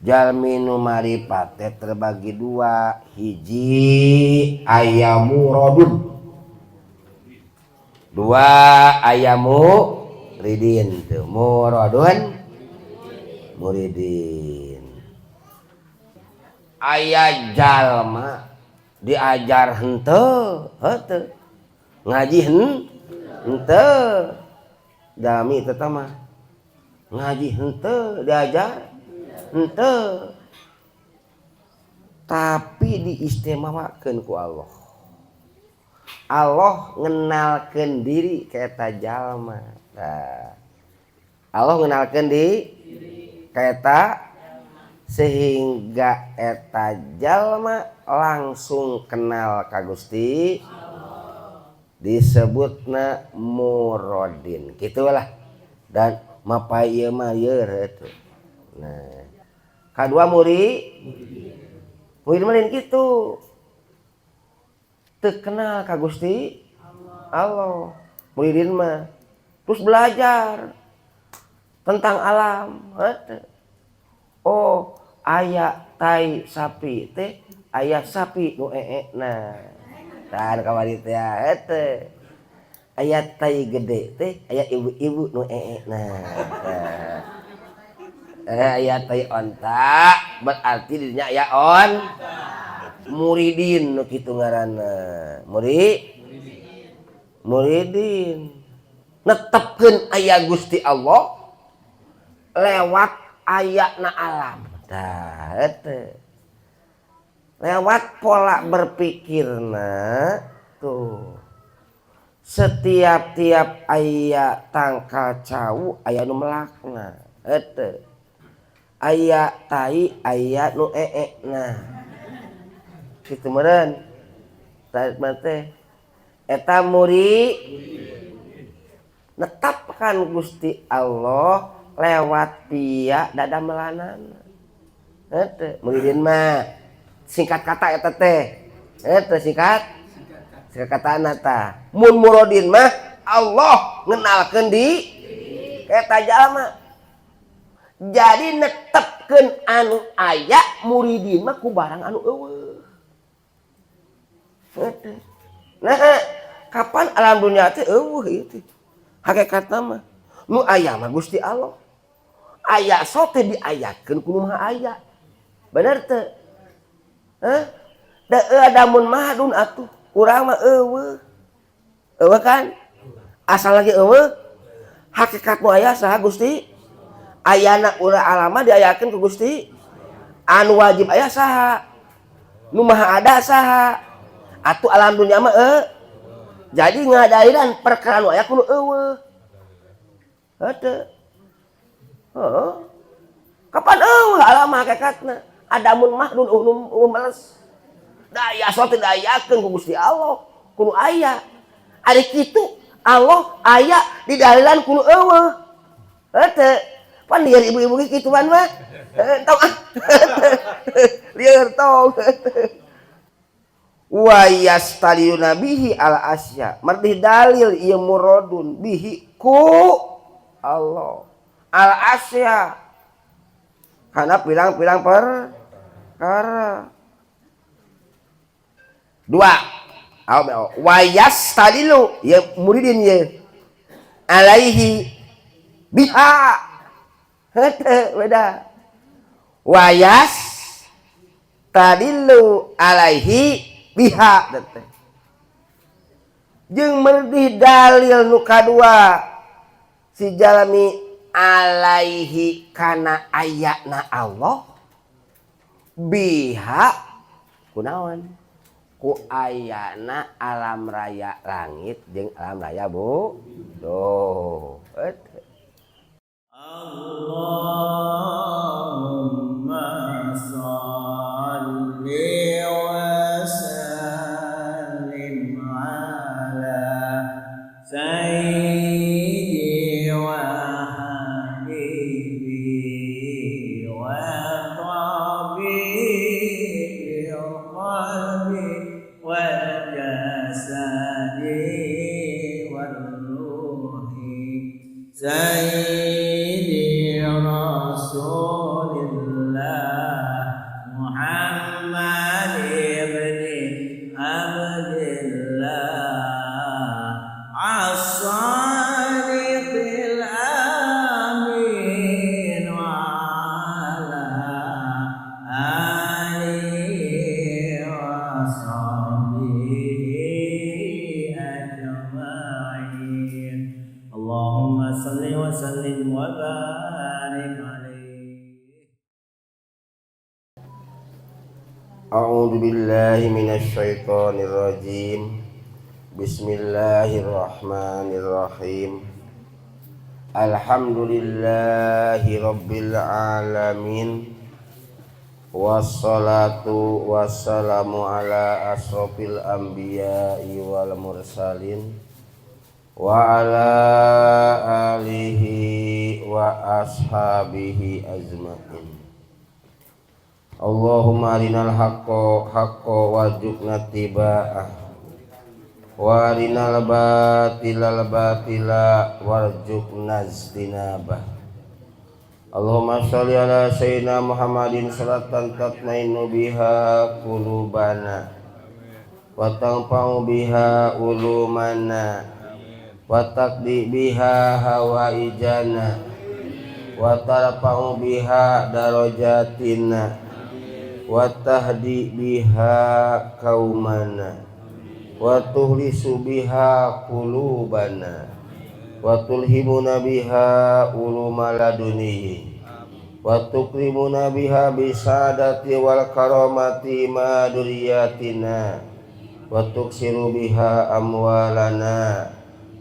Jalmi nu marifat teh terbagi dua, hiji aya murodun, dua aya muridin. Tuh murodun muridin. Aya jalma diajar henteu, henteu ngaji, henteu jalmi teh mah ngaji henteu, diajar henteu, tapi diistimewakeun ku Allah. Allah ngenalkeun diri ka eta jalma. Nah, Allah ngenalkeun di ka eta sehingga eta jalma langsung kenal ka Gusti, disebutna murodin, gitulah. Dan mapai ieu mah ieu teu. Nah, kadua murid mah lain kitu, teu kenal ka Gusti Allah muridin mah, terus belajar tentang alam heuh. Oh, aya tai sapi teh, aya sapi nu ee-na. Tah, kamari teh heuh, aya tai gede teh, aya ibu-ibu nu ee-na. Tah, aya tai onta berarti dirinya aya on muridin nu kitu ngaranna. Muridin netepkeun aya Gusti Allah lewat ayana alam. Tah, eta lewat pola berpikirna tuh, setiap tiap aya tangkal cau aya nu melakna eta, aya tai aya nu ee-na, kitu meureun. Tah teh eta muri netapkan Gusti Allah lewat pia dadamelanana. Eta muridin mah, singkat kata eta teh, eta singkat singkat kata. Tah, mun murodin mah Allah ngenalkeun di eta jalma, jadi netepkeun anu aya. Muridin mah ku barang anu euweuh. Nah, kapan alam dunia teh euweuh ieu teh hakikatna mah, nu aya mah Gusti Allah. Aya so teh diayakeun ku nu maha aya, bener teu? Hah, da adamun mahdun atuh urang mah euweuh, euweuh kan asal lagi euweuh. Hakikat nu aya saha? Gusti. Ayana urang alam mah diayakeun ku Gusti. Anu wajib aya saha? Nu maha ada saha? Atuh alam dunia mah jadi ngadairan perkara nu aya kudu euweuh. Heuh, heeh, kapan euweuh alam mah hakikatna, adamun mahdun, euweuh meles. Da aya so teh diayakeun ku Gusti Allah kudu aya. Ari kitu Allah aya didalilan kudu euweuh, heuh. Pan lieur ibu-ibu ge kituan mah. Heuh, tong ah, lieur, tong. Wa yastadilluna bihi ala asya, merdih dalil ieu murodun bihi ku Allah al asya karena pirang-pirang perkara. Dua, wa yastadillu ya muridin ye alaihi biha. Heuh, beda. Wa yastadillu alaihi biha teh jeung merdih dalil nu kadua si jalmi alaihi kana ayana Allah biha kunaon, ku ayana alam raya langit jeung alam raya bu tuh. Allahumma salli wa sallim ala sayyidi wa habibi wa tabibi qalbi wal jasadi wal ruhi sayyidi rasul. A'udzu billahi minasyaitonir rajim. Bismillahirrahmanirrahim. Alhamdulillahi rabbil alamin. Wassalatu wassalamu ala asrofil anbiya'i wal mursalin wa ala alihi wa ashabihi ajmain. Allahumma arinal haqqa haqqa warzuqna ittiba'ah wa arinal batila batila warzuqna ijtinabah. Allahumma sholli ala sayyidina Muhammadin salatan tatmainnu biha qulubana wa tanfa'u biha ulumana wa taqdi biha hawaijana wa tarfa'u biha darajatina wa tahdi biha kaumana wa tuhlisu biha qulubana wa tulhimuna biha uluma ladunihi wa tukrimuna biha bisadati wal karamati ma duriyatina wa tuksiru biha amwalana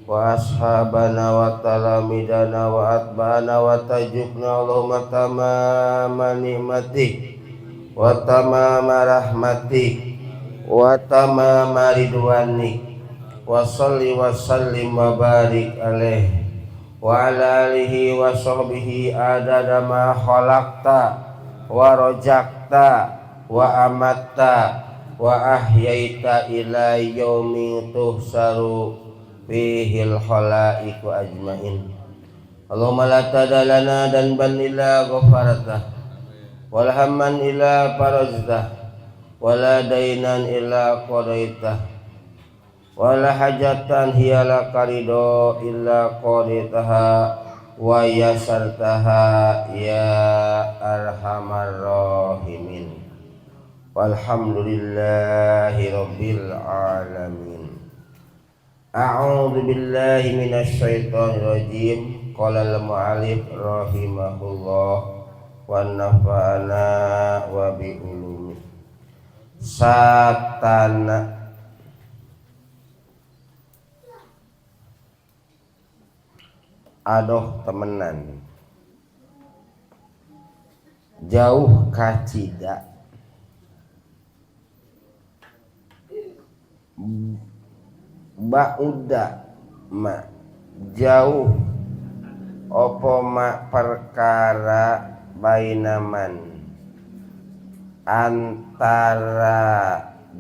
wa ashabana wa talamidana wa atba'ana wa tajubna Allahumma tamama ni'matik wa tamama rahmatik wa tamama ridwanik wa salli wa sallim wa barik alaih wa ala alihi wa sahbihi adada ma khalaqta wa rajakta wa amatta wa ahyaita ila yaumi tuhsaru fihil khalaiqu ajmain. Allahumma la tadalana dan ban illa ghafartah wala hamman illa farajtah wala dainan illa qadaitah wala hajatan hiya laka ridho illa qadaitaha wa yasartaha ya arhamar rahimin. Walhamdulillahi rabbil alamin. A'udzu billahi minasyaitonir rajim. Qala al-mu'allif rahimahullah wa nafa'ana wa bi ulumi. Satana adoh temenan jauh kacida ba'uda ma jauh opo ma perkara bainaman antara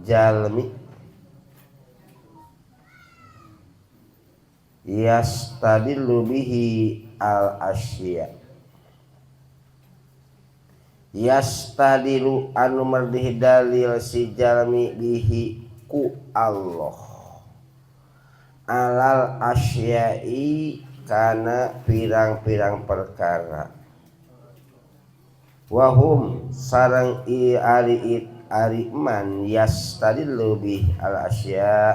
jalmi yastadillu bihi al asya yastadilu anu merdih dalil si jalmi bihi ku Allah alal asyai kana pirang-pirang perkara wahum sareng i ari ari man yastadillu bihi al asya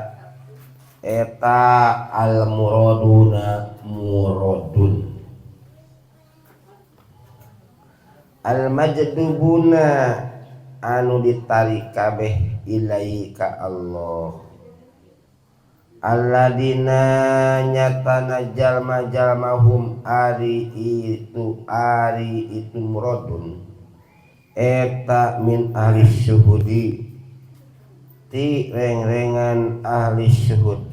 eta al muraduna muradun al majdubuna anu ditarik kabeh ilai ka Allah alladina nyatana jalma-jalma hum ari itu muradun eta min ahli syuhudi ti reng-rengan ahli syuhud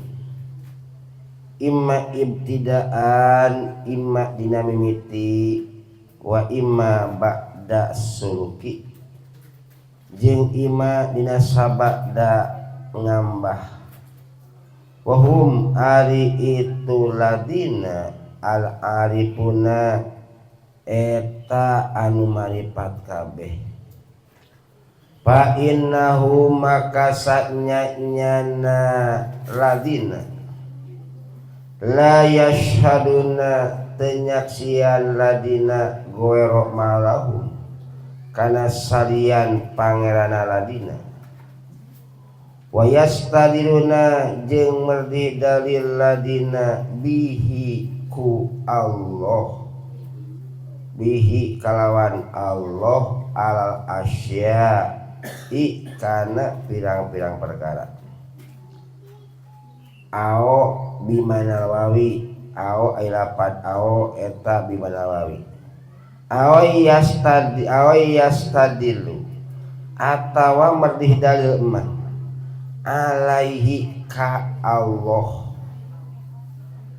imma ibtidaan imma dina mimiti wa imma ba'da suluki jeung imma dina sabada ngambah wahum ari itu ladina al arifuna eta anu maripat kabeh fa innahu maka sanyana ladina la yashhaduna tenyaksian ladina goero malahum kana salian pangerana ladina wa yastadiruna jeung merdi dalil ladina bihi ku Allah bihi kalawan Allah alal asya i kana pirang-pirang perkara ao bimana wawi ao ai lapad ao eta bimana wawi ao yastadi ao yastadilu atawa merdih dalil mah alaihi ka Allah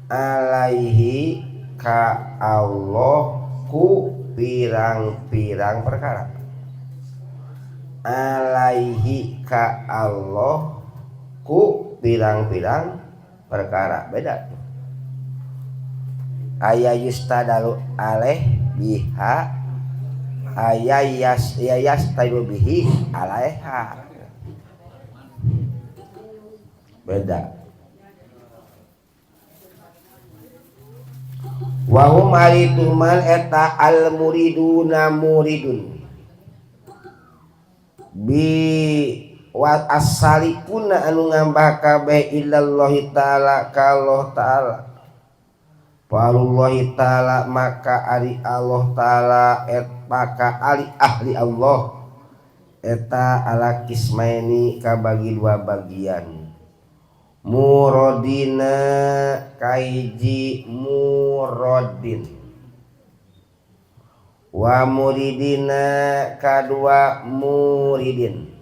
alaihi ka Allah ku pirang-pirang perkara alaihi ka Allah ku pirang-pirang perkara beda aya yustadalu alaih biha aya yas ya yastadilu bihi alaiha beda. Wa hum alituman eta al muriduna muridun bi wa as-salikuna anu ngambah kabeh illallahi ta'ala ka Allah ta'ala Wallahi ta'ala maka ari Allah ta'ala et maka ari ahli Allah eta ala kismaini kabagi dua bagian murodina kaiji murodin wa muridina kadua muridin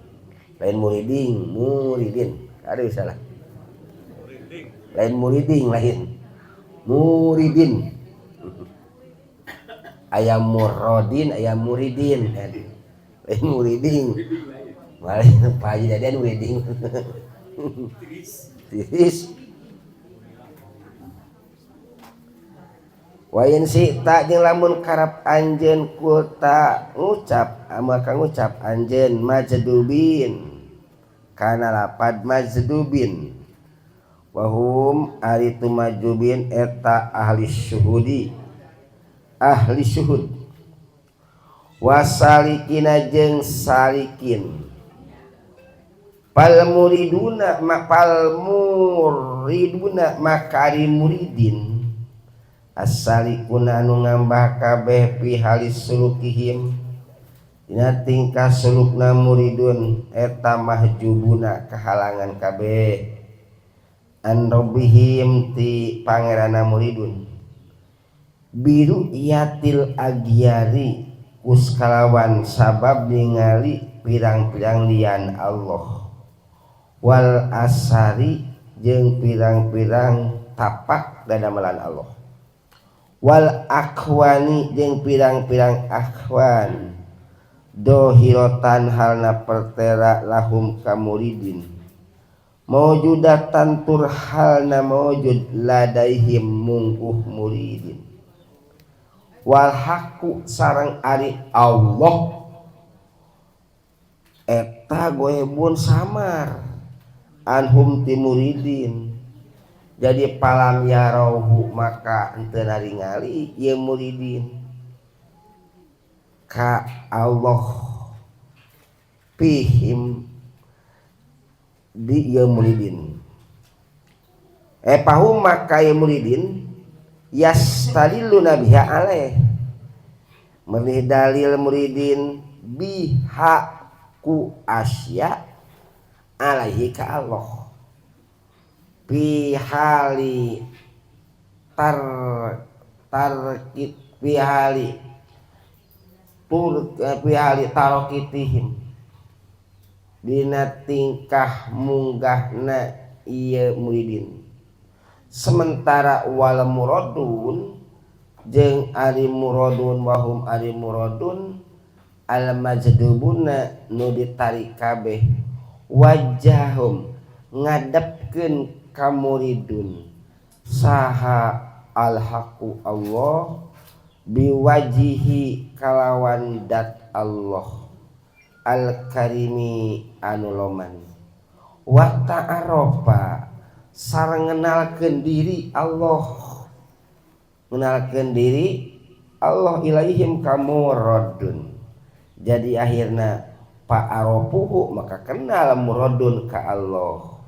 lain muriding muridin aduh salah lain muriding lain muridin ayam murodin ayam muridin lain muriding malah Pak Haji Dadan muriding tiris. Wain si tak jeung lamun karap anjeun kulta ngucap maka ngucap anjeun majdubin kana lapad majdubin wahum ari tu majdubin eta ahli syuhudi ahli syuhud wasalikina jeung salikin pal muriduna pal muriduna maka ari muridin as-salikuna anu ngambah kabeh fi halis sulukihim dina tingkah sulukna muridun eta mahjubuna kahalangan kabeh an rabbihim ti pangeranna muridun biru yatil agyari kuskalawan sabab ningali pirang-pirang lian Allah wal asari jeung pirang-pirang tapak dadamelan Allah wal akhwani jeung pirang-pirang akhwan dohirotan halna pertera lahum kamuridin mawjudatan tur halna mawjud ladaihim mungkuh muridin wal haqqu sareng ari Allah eta goebun samar anhum ti muridin jadi palam yarauhu maka henteu naringali ieu muridin ka Allah fihim di ieu muridin pahum maka ieu muridin yastadillu biha alaih meulih dalil muridin biha ku asya alaihi ka Allah fi hali tar tarkit fi hali tur fi hali tarokitihim dina tingkah munggahna ieu muridin sementara wal muradun jeung ari muradun wahum ari muradun al majdubuna nu ditarik kabeh wajahum ngadepkeun ka muridun saha al haqu Allah biwajihi kalawan dat Allah al karimi anu loman wa ta'arofa sareng ngenalkeun diri Allah ngenalkeun diri Allah ilaihim kamuradun jadi akhirna fa'arofuhu maka kenal muradun ka Allah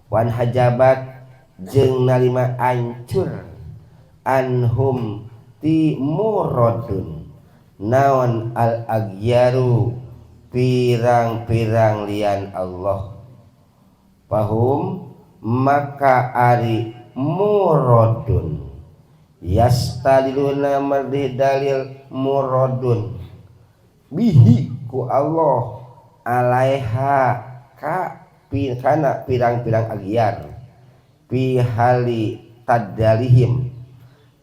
wan hajabat jeung nalima ancur anhum ti muradun naon al agyaru pirang-pirang lian Allah fahum maka ari muradun yastadiluna merdih dalil muradun bihi ku Allah alaiha ka kana pirang-pirang agiar fi hali tadalihim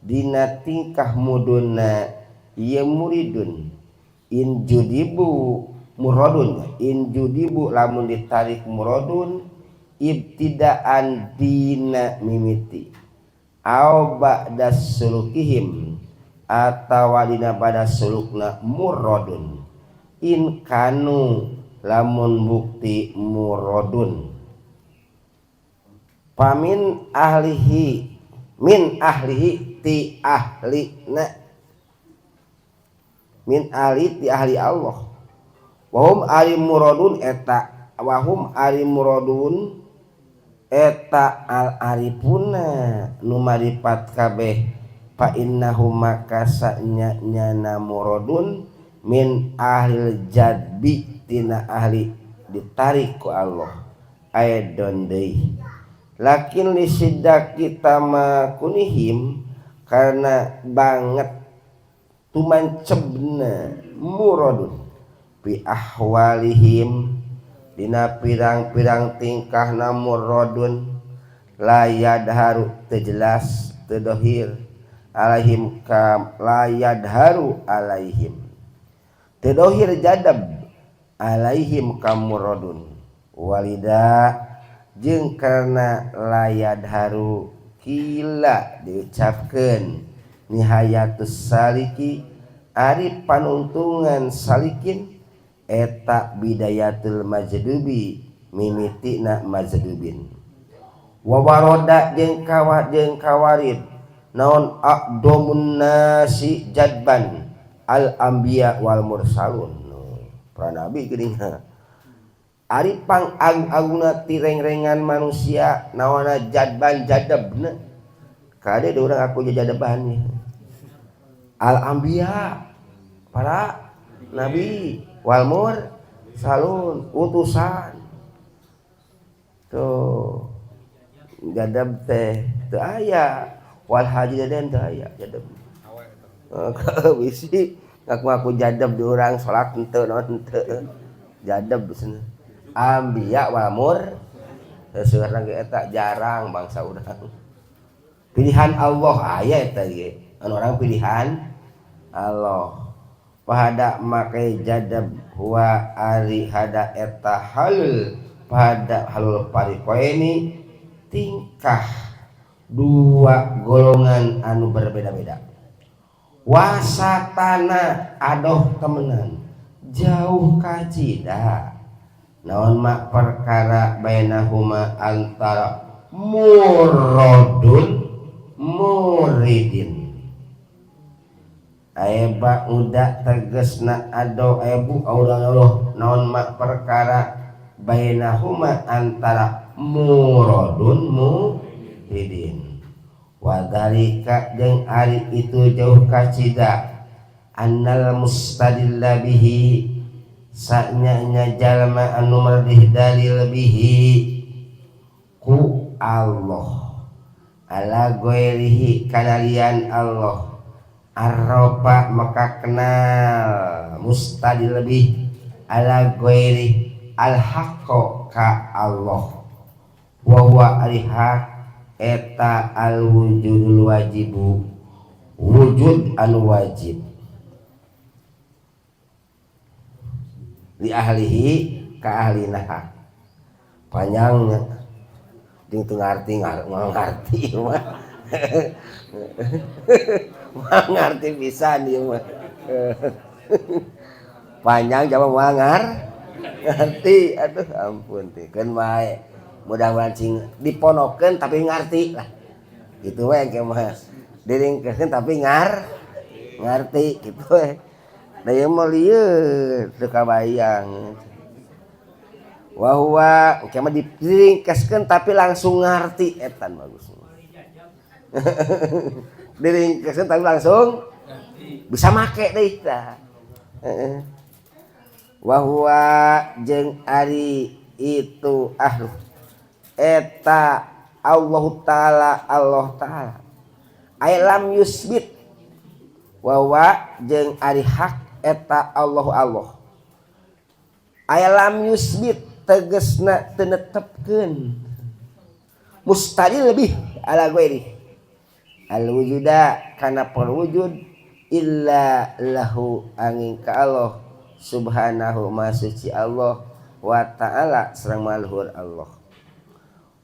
dina tingkah muduna ieu muridun in judibu muradun in judibu lamun ditarik muradun ibtidaan dina mimiti au ba'da sulukihim atawa dina pada sulukna muradun in kanu lamun bukti muradun pamin ahlihi min ahlihi ti ahlina min ahli ti ahli Allah wahum ari muradun eta wahum ari muradun eta al arifuna nu maripat kabeh fa innahu maka sanya nyana muradun min ahlil jadbi tina ahli ditarik ku Allah aidon deui lakin lisidaki tamakunihim karena banget tumancebna muradun bi ahwalihim dina pirang-pirang tingkahna muradun la yadharu teu jelas teu dohir alaihim ka la yadharu alaihim teu dohir jadab alaihim ka muradun walida jeung karena la yadharu kila diucapkeun nihayatus saliki ari panuntungan salikin eta bidayatul majdubi mimitina majdubin wa waroda jeung kawa jeung kawarid naon aqdomun nasi jadban al anbiya wal mursalun para nabi geuning ari pang agung-agungna tireng-rengan manusia naonna jadban jadabna kade urang aku jadaban al anbiya para nabi wal mursalun utusan tuh jadab teh teu aya wal haji den teu aya jadab bisi ngaku-ngaku jadab di urang salat henteu naon henteu jadab cenah anbiya wal mur seueurna ge eta jarang bangsa urang pilihan Allah aya eta ge anu orang pilihan Allah pada make jadab huwa ari hada eta halul pada halul fariqaini tingkah dua golongan anu berbeda-beda wasatana adoh temenan jauh kacida naon mak perkara bainahuma antara muradun muridin eba udah tegesna ado ebu Allah naon mak perkara bainahuma antara muradun muridin wadalika jeung ari itu jauh kacida annal mustadilla bihi sanya jalma anu merdih dalil bihi ku Allah ala ghairihi kanalian Allah arrofa maka kenal mustadil lebih ala ghairi al haqqo ka Allah wa huwa al haq eta al wujudul wajibu wujud anu wajib li ahlihi ka ahlina hak panjangnya jeung teu ngarti ngarti mah ngarti pisan ieu mah panjang jawab mangar ngarti aduh ampun teh keun bae mudah-mudahan cing diponokeun tapi ngarti lah gitu we engke mah diringkeskeun tapi ngarti gitu we da ieu mah lieur teu kabayang wa huwa engke mah diringkeskeun tapi langsung ngarti eta bagus diringkeskeun tapi langsung bisa make deui tah. Wa huwa jeung ari itu ahlu eta Allah Ta'ala Allah Ta'ala ay lam yusbit wa huwa jeung ari hak eta Allah Allah ay lam yusbit tegesna teu netepkeun mustadil lebih ala ghairi al wujuda kana perwujud illa lahu angin ka Allah subhanahu ma suci Allah wa ta'ala sareng maluhur Allah.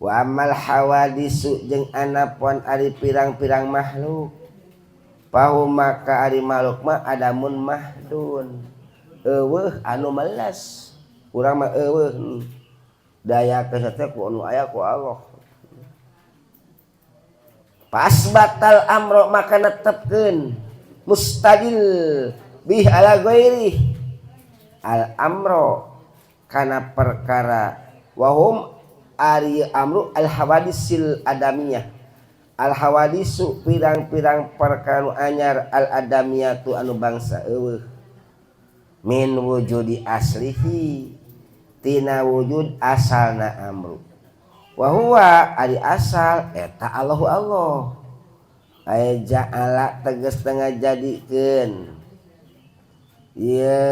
Wa amal hawadisu jeung anapun ari pirang-pirang makhluk pahu maka ari makhluk mah adamun mahdun eueuh anu meles urang mah eueuh daya teh ku anu aya ku Allah. Pas batal amro maka netepkeun mustadil bih ala ghairi al amro kana perkara wahum ari amru al hawadisil adamiyah al hawadisu pirang-pirang perkara anyar al adamiyah tu anu bangsa eueuh min wujudi aslihi tina wujud asalna amru wa huwa ari asal eta Allahu Allah aya ja'ala tegas tengah jadikeun ya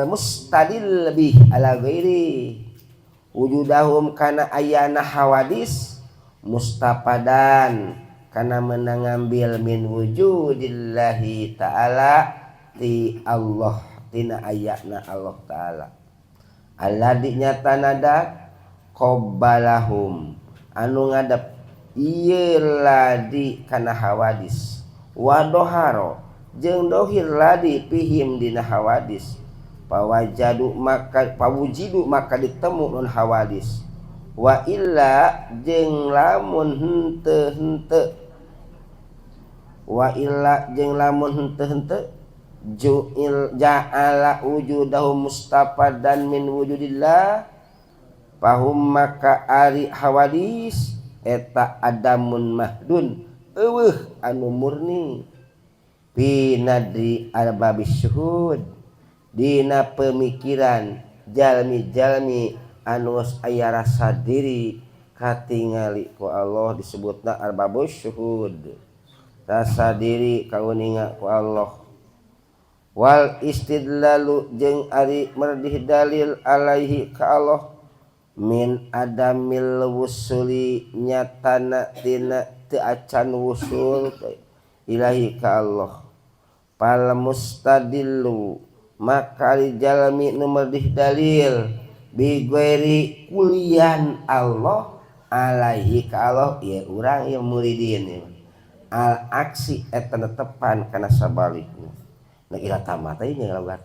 mustadil lebih ala ghairi wujudahum kana ayana hawadis mustafadan kana menang ngambil min wujudillahi ta'ala ti Allah tina ayana Allah ta'ala alladzi nyatana dat qabbalahum anu ngadep ieu ladi kana hawadis wadoharo jeung dohir ladi pihim dina hawadis pawajadu maka pawujidu maka ditemu nun hawadis wa illa jeung lamun henteu henteu wa illa jeung lamun henteu henteu ju'il ja'ala wujudahu mustafadan min wujudillah pahum maka ari hawadis eta adamun mahdun eueuh anu murni fi nadri arbabis syuhud dina pemikiran jalmi-jalmi anu aya rasa diri katingali ku Allah disebutna arbabus syuhud rasa diri kauninga ku Allah wal istidlalu jeung ari merdih dalil alaihi ka Allah min adamil wusuli nyatana tina teu acan wusul ilahi ka Allah pal mustadillu maka ari jalmi nu merdih dalil bi ghairi kulian Allah alaihi ka Allah ieu urang ieu muridin al aksi eta netepan kana sabalikna. Nah ira tamat teh nya logat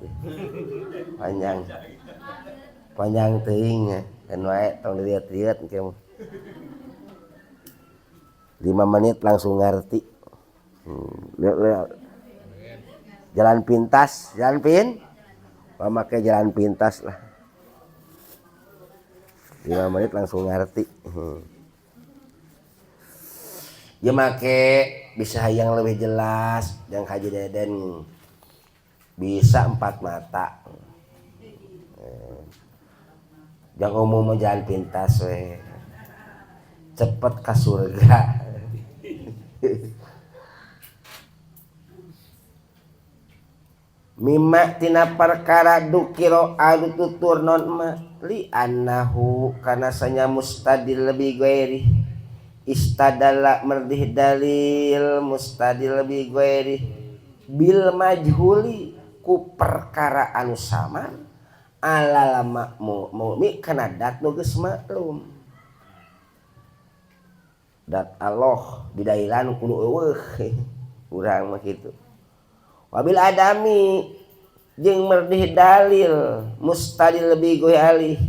panjang panjang teuing kan wae tong dilihat-lihat engke 5 menit langsung ngerti. Jalan pintas, jalan pin, pamakai jalan pintas lah. 5 menit langsung ngerti. Ya make bisa yang lebih jelas, yang Haji Deden bisa 4 mata. Jangan umum jalan pintas we. Cepet ke surga. Mimma tina perkara dukiro anu tutur non ma li annahu kana sanya mustadil lebih ghairi istadalla merdih dalil mustadil lebih ghairi bil majhuli ku perkara anu samar alal makmumi kana dat nu geus maklum dat Allah didailan kudu eueuh urang mah kitu. Wabil adami jeung merdih dalil mustadil lebih goy alih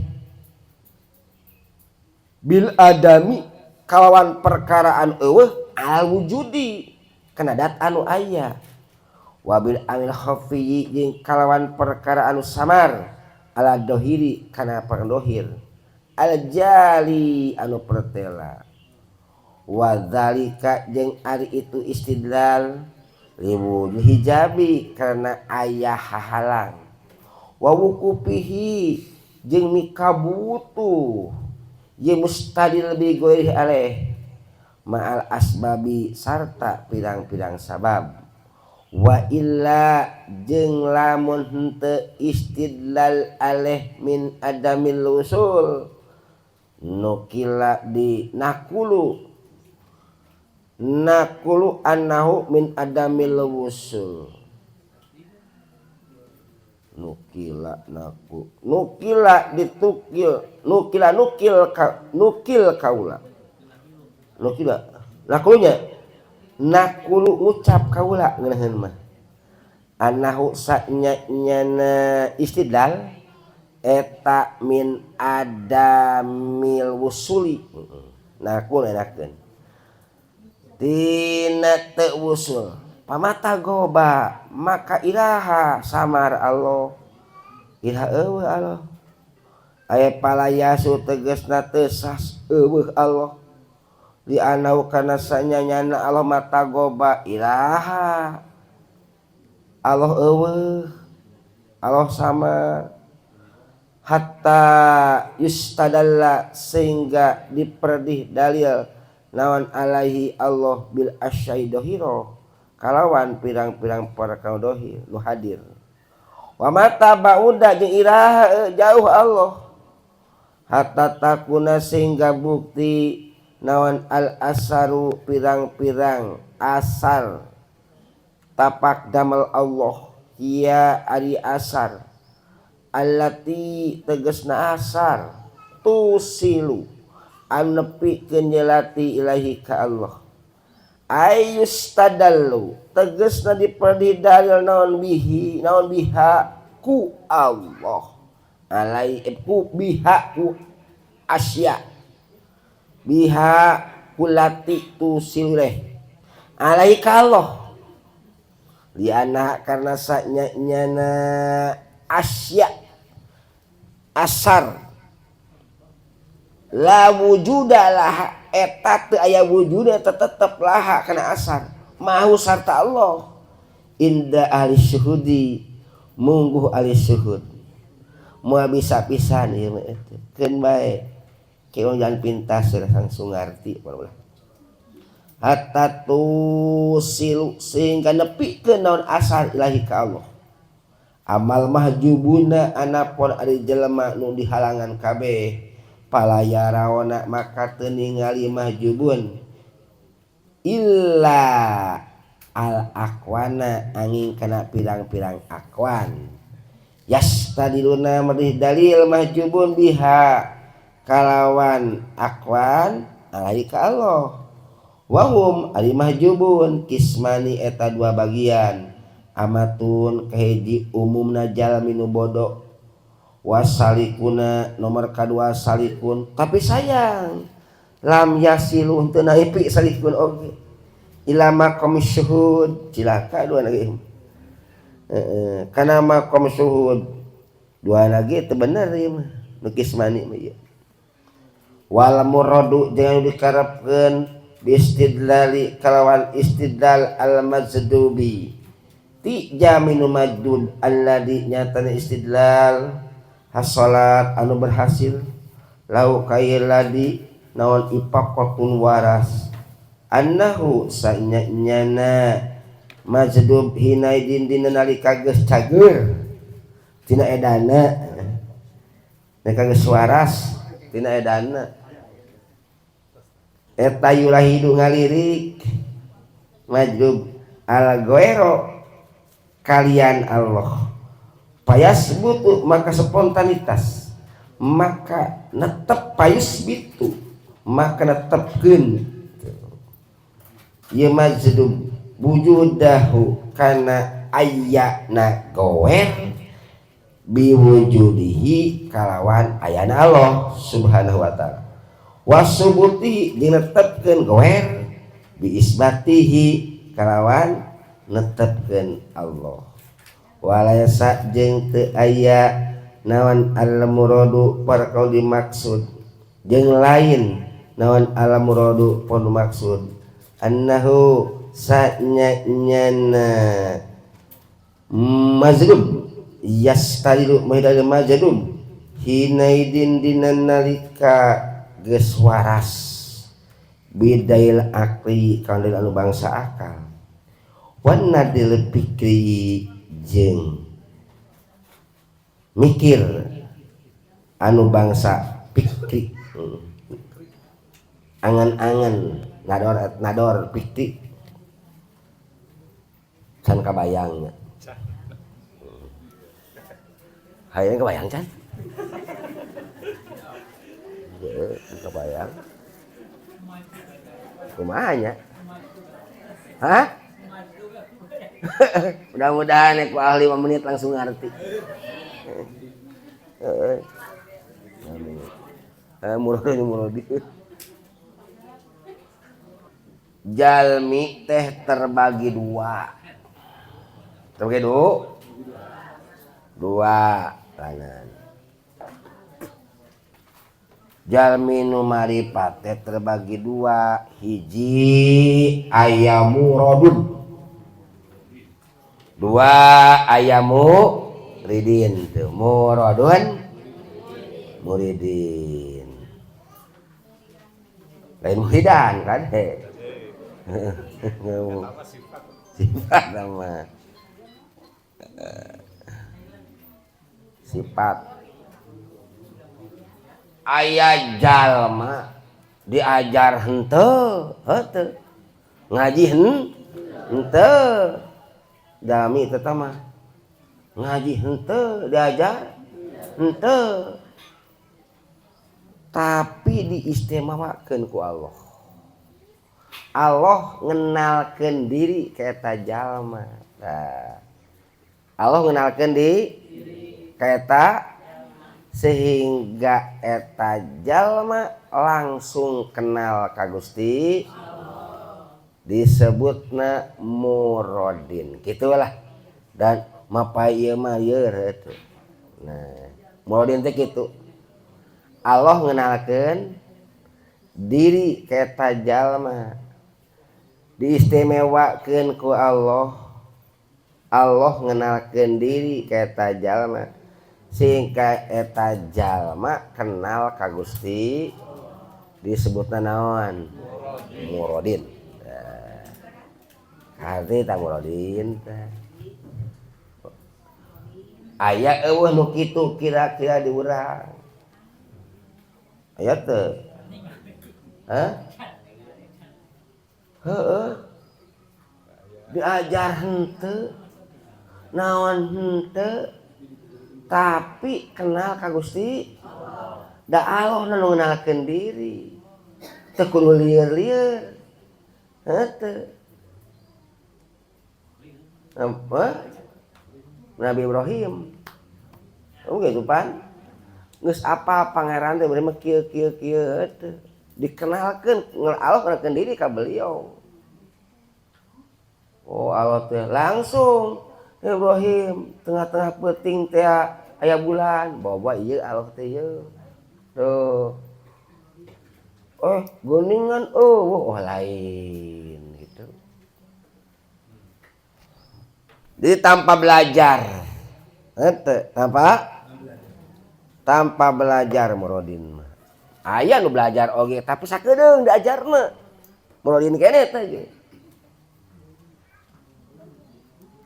bil adami kalawan perkaraan eueuh al wujudi kana dat anu aya wabil amil khafi jeung kalawan perkara anu samar ala dohiri kana pandohir al jali anu pertela wa dzalika jeung ari itu istidlal liwujud hijabi karena ayah hahalang Wa wukufihi jeung mikabutuh ye mustadil bi ghairihi alaih ma'al asbabi sarta pirang-pirang sabab. Wa illa jeung lamun henteu istidlal alaih min adamil usul nukila di nakulu nakulu annahu min adamil wusul nukila naku nukila ditukil nukila nukil ka, nukil kaula nukila nakulunya nakulu ngucap kaula ngeunaheun mah annahu sanya nyana istidlal eta min adamil wusuli nakul enakeun tina teu wusul pamata goba maka iraha samar Allah iraha eueuh Allah aya palayasu tegasna teu sah eueuh Allah di anau kana sanyanyana Allah mata goba iraha Allah eueuh Allah samar hatta yustadalla sehingga diperdih dalil nawan alaihi Allah bil asyai dohiro kalawan pirang-pirang perkara dohir nu hadir wa mata ba'uda jeung iraha jauh Allah hatta takuna sehingga bukti nawan al asaru pirang-pirang asar tapak damel Allah ia ari asar allati tegasna asar tusilu anu nepikeun nyelati ilahi ka Allah ayustadallu tegasna diperdih dalil naon bihi naon biha ku Allah alai ku biha ku asya biha kulati tusileh alai ka Allah liana karena sanya nyana asya asar la wujuda laha eta teu aya wujuda eta tetep laha kana asar mahu sarta Allah inda ahli syuhudi mungguh ahli syuhud moal bisa pisan ieu mah eta keun bae keun jalan pintas langsung ngarti ulah hatta tusilu sehingga nepikeun naon asar ilahi ka Allah amal mahjubuna anapun ari jelema nu dihalangan kabeh palayaraona maka teu ningali mahjubun illa al aqwana angin kana pirang-pirang akwan yastadiluna merdih dalil mahjubun biha kalawan akwan alai ka Allah wahum ari mahjubun kismani eta dua bagian amatun kahiji umumna jalmi nu bodoh wasalikuna nomor kadua salikun tapi sayang lam yasilu teu naipi salikun oge ila maqam syuhud cilaka dua lagi heeh kana maqam syuhud dua lagi teu bener ieu mah nu kismani mah ieu wal muradu jeung dikarepkeun bistidlali kalawan istidlal al majdubi ti jaminu majdud alladzi nyatana istidlal hasolat anu berhasil lau kailadi naon ipaqatun waras annahu sanya nyana majdub hinaidin dina nalika geus cager tina edana nalika geus waras tina edana eta yulahidu ngalirik majdub al goero kalian Allah payasbutu maka spontanitas maka netep payusbitu maka netepkeun ieu majdub wujudahu kana ayana goer biwujudihi kalawan ayana Allah subhanahu wa ta'ala wasubutihi dinetepkeun goer biisbatihi kalawan netepkeun Allah walaysa jeung teu aya naon al muradu perkara dimaksud jeung lain naon al muradu pon maksud annahu sanya nyana mazlum Yastarilu mahidal majadub hinaidin dina nalika geus waras bidail akli kana anu bangsa akal wan nadil pikri jeung mikir anu bangsa pikri angan-angan nador nador pikri can kabayangnya. Hayang kebayang can? Heeh, kebayang. Kumaha nya? Hah? Mudah-mudahan ku ahli 5 menit langsung ngerti. Heeh. Amin. Muradi muradi. Jalmi teh terbagi dua. Terbagi dua kanan. Jalmi nu maripat teh terbagi dua, hiji aya muradun, dua aya muridin. Tuh muradun muridin, lain muridan kan? Sifat nama sifat. Aya jalma diajar henteu henteu ngaji henteu jalmi teh mah ngaji henteu diajar henteu, tapi diistimewakeun ku Allah. Allah ngenalkeun diri ka eta jalma. Nah, Allah ngenalkeun diri ka eta sehingga eta jalma langsung kenal ka Gusti, disebutna murodin. Gitulah. Dan mapai ieu mah ieu teh. Nah, murodin teh kitu. Allah ngenalkeun diri ka eta jalma, diistimewakeun ku Allah. Allah ngenalkeun diri ka eta jalma sehingga eta jalma kenal ka Gusti, disebutna naon? Murodin. Nah, arti ta murodin teh aya eueuh nu kitu kira-kira di urang. Aya teu? Hah? Heeh. Diajar henteu, naon henteu, tapi kenal ka Gusti. Da Allah nu ngenalkeun diri. Teu kudu lieur-lieur. Henteu. Apa? Nabi Ibrahim. Oh gitu pan. Geus apa pangeran teh bari mah kieu kieu kieu teh. Dikenalkeun, Allah ngenalkeun diri ka beliau. Oh Allah teh langsung Ibrahim tengah-tengah peuting teh aya bulan, bawa ieu Allah teh ieu. Tuh. Geuningan eueuh, oh lain gitu. Jadi tanpa belajar. Henteu, tanpa belajar murodin mah. Aya nu belajar oge tapi sakedeung diajarna. Murodin keneh teh ge.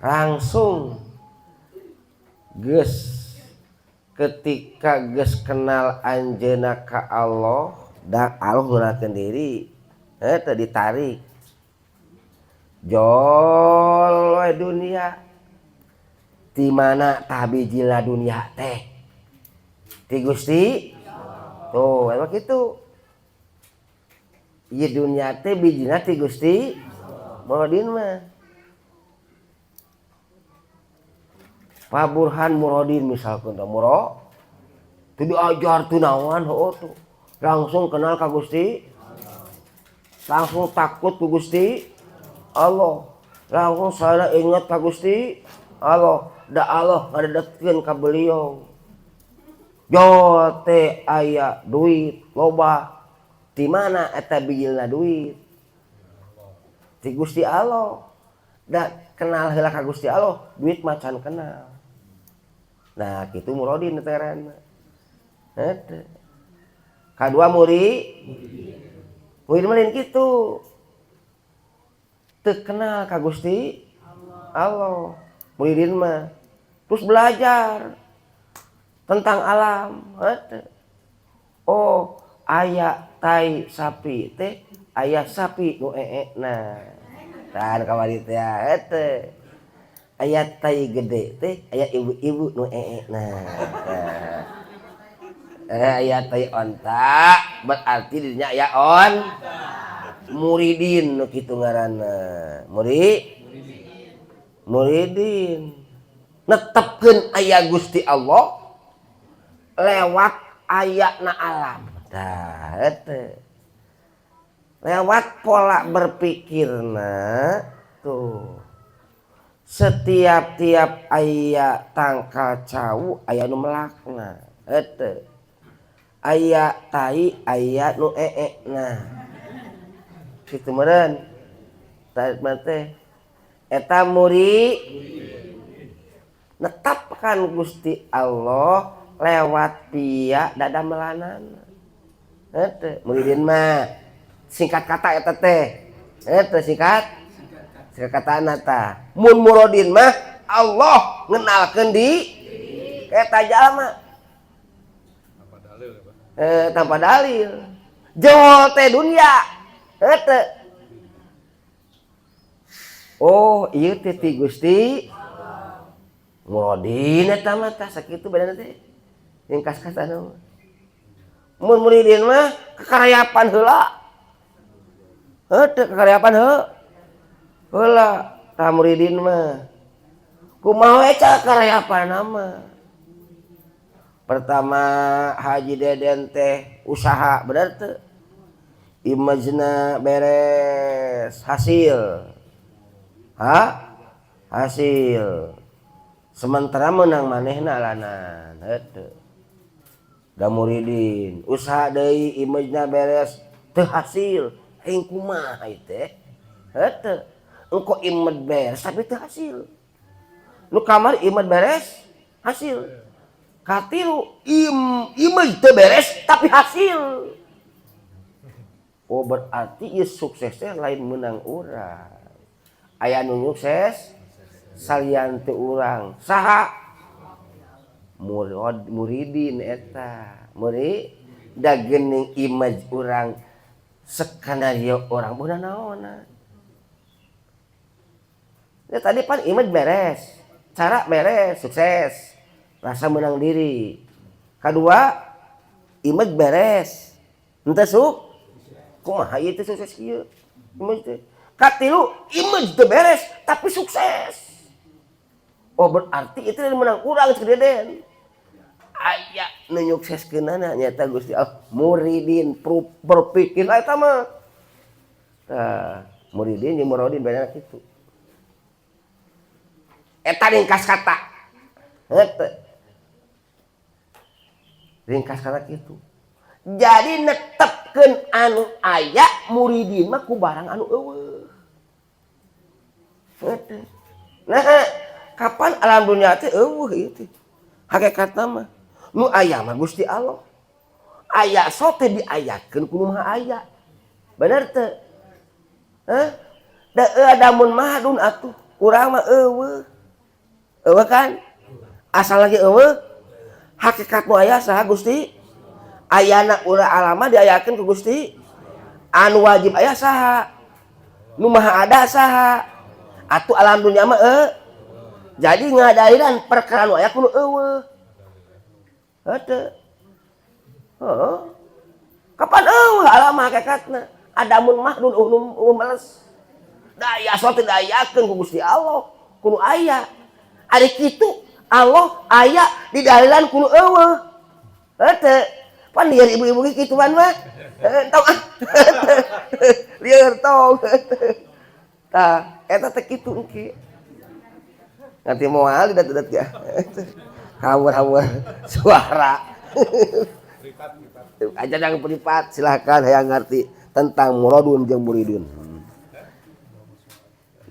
Langsung geus ketika geus kenal anjeunna ka Allah, da Allah ngenalkeun diri, teh ditarik. Jol we dunia. Di mana tabijilna dunia teh? Ti Gusti. Tuh, emang kitu. Ieu dunia teh bijilna ti Gusti Murodin mah. Pak Burhan Murodin misalkan teh muro teu diajar teu naon heueuh tuh. Langsung kenal ka Gusti. Langsung takut ku Gusti Allah. Langsung saya ingat ka Gusti Allah. Da Allah ngadedetkeun ka beliau. Jo teh aya duit loba. Di mana eta bijilna duit? Ti Gusti Allah. Da kenal heula ka Gusti Allah, duit macan kenal. Nah, kitu murodin teh ngaranna. Eta. Kadua murid mah lain kitu. Teu kenal ka Gusti Allah. Muridin mah terus belajar tentang alam. Eta. Oh, aya tai sapi teh, aya sapi nu eekna. Tah, kamari teh eta. Aya tai gede teh, aya ibu-ibu nu eekna. Tah. Aya tai onta, berarti dirinya aya on muridin nu kitu ngaranna. Muridin. Netepkeun aya Gusti Allah lewat ayana alam. Tah, eta. Lewat pola berpikirna tuh. Setiap tiap aya tangkal cau, aya nu melakna. Eta. Aya tai, aya nu eekna. Kitu meureun. Tah teh. Eta netapkan Gusti Allah lewat pia dadamelanana. Eta muridin mah singkat kata eta teh. Eta singkat singkat katana tah. Mun murodin mah Allah ngenalkeun di eta jalma. Tanpa dalil ya, Pak. Eh, tanpa dalil. Jol teh dunia. Eta. Oh, ieu teh ti Gusti murodin eta mah, tah sakitu bedana teh. Ringkas katana mah. Mun muridin mah kekarayapan heula. Heuh, kekarayapan heula tah muridin mah. Kumaha we cara karayapan mah? Pertama Haji Deden teh usaha, bener teu? Imajna beres, hasil. Ha? Hasil. Sementara menang manehna alanan, heuh. Da muridin, usaha deui, imajna beres, teu hasil. Aing kumaha ieu teh? Heuh. Engko imed beres tapi teu hasil. Nu kamari imed beres, hasil. Katilu imed teu beres tapi hasil. Oh, berarti ieu suksesnya lain menang urang. Aya nu sukses salian teu urang. Saha? Muridin eta. Murid da geuning image urang, skenario urang beunang naonna. Ya tadi pan image beres, cara beres, sukses, rasa menang diri. Kedua, image beres, henteu suk, kumaha ieu teh sukses kieu? Image teh. Katilu, image teu beres tapi sukses. Oh, berarti itu yang menang urang cek Deden. Aya nu nyukseskeunana nyata Gusti Allah. Muridin berpikir eta mah. Tah, muridin jeung murodin bedana kitu. Eta ringkas kata. Heuh. Ringkas kata kitu. Jadi netepkeun anu aya muridin mah ku barang anu euweuh. Heuh. Nah, kapan alam dunia teh euweuh ieu teh? Hakikatna mah nu aya mah Gusti Allah. Aya so teh diayakeun ku nu Maha Aya. Bener teu? Hah? Da adamun mahadun atuh. Urang mah euweuh. Euweuh kan? Asal lagi euweuh. Hakikat nu aya saha? Gusti? Ayana urang alama diayakeun ku Gusti. Anu wajib aya saha? Nu Maha Ada saha? Atuh alam dunia mah. Jadi ngadairan perkara nu aya kudu euweuh. Heuh. Heeh. Kapan euweuh alam hakikatna? Adamun mahdun euweuh meles. Da aya so teh diayakeun ku Gusti Allah, kudu aya. Ari kitu Allah aya didalilan kudu euweuh. Heuh teu? Pan lieur ibu-ibu ge kituan mah. Heuh, tong ah. Lieur tong. Tah, eta teh kitu engke. Nganti moal didat-dat ge. Hawur-hawur suara. Privat, privat. Aja yang privat silahkan hayang ngerti tentang murodun jeung muridun.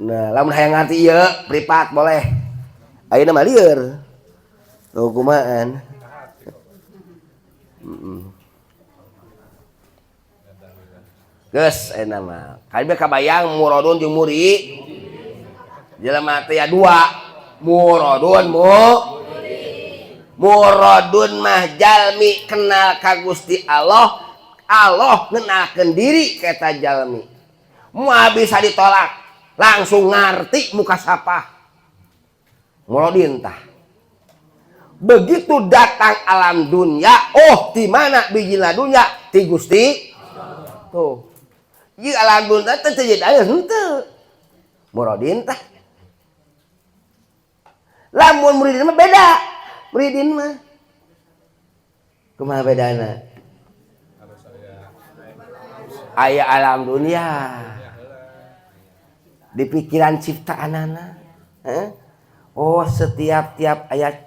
Nah, lamun hayang ngerti ieu privat boleh. Ayeuna mah lieur. Tuh kumahan. Geus ayeuna mah. Kabeh kabayang muradun jeung muri. Jelema teh ya dua, muradun mu. Muradun mah jalmi kenal ka Gusti Allah, Allah ngenalkeun diri ka eta jalmi. Moal bisa ditolak, langsung ngarti muka sapah. Muradin tah. Begitu datang alam dunia, oh di mana bijilna dunia? Ti Gusti. Tuh. Ieu alam dunia teh teu jadi aya henteu. Muradin tah. Lamun muridin mah beda. Muridin mah. Kumaha bedana? Aya alam dunia. Di pikiran ciptaanana. Oh, setiap tiap ayat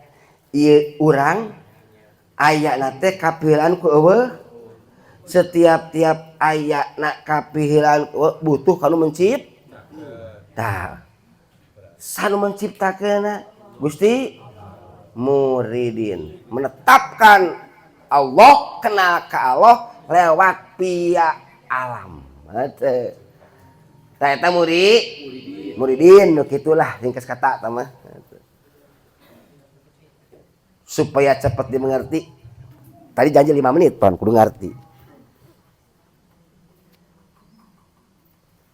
ieu urang ayana teh kapilan ku eueuh. Setiap tiap ayana kapilan ku butuh kanu mencipta. Tah. Sanu menciptakeunna Gusti muridin menetapkan Allah, kenal ke Allah lewat pihak alam. Tah eta muridin nu kitulah ringkas kata tah mah. Supaya cepat dimengerti. Tadi janji 5 menit pan kudu ngarti.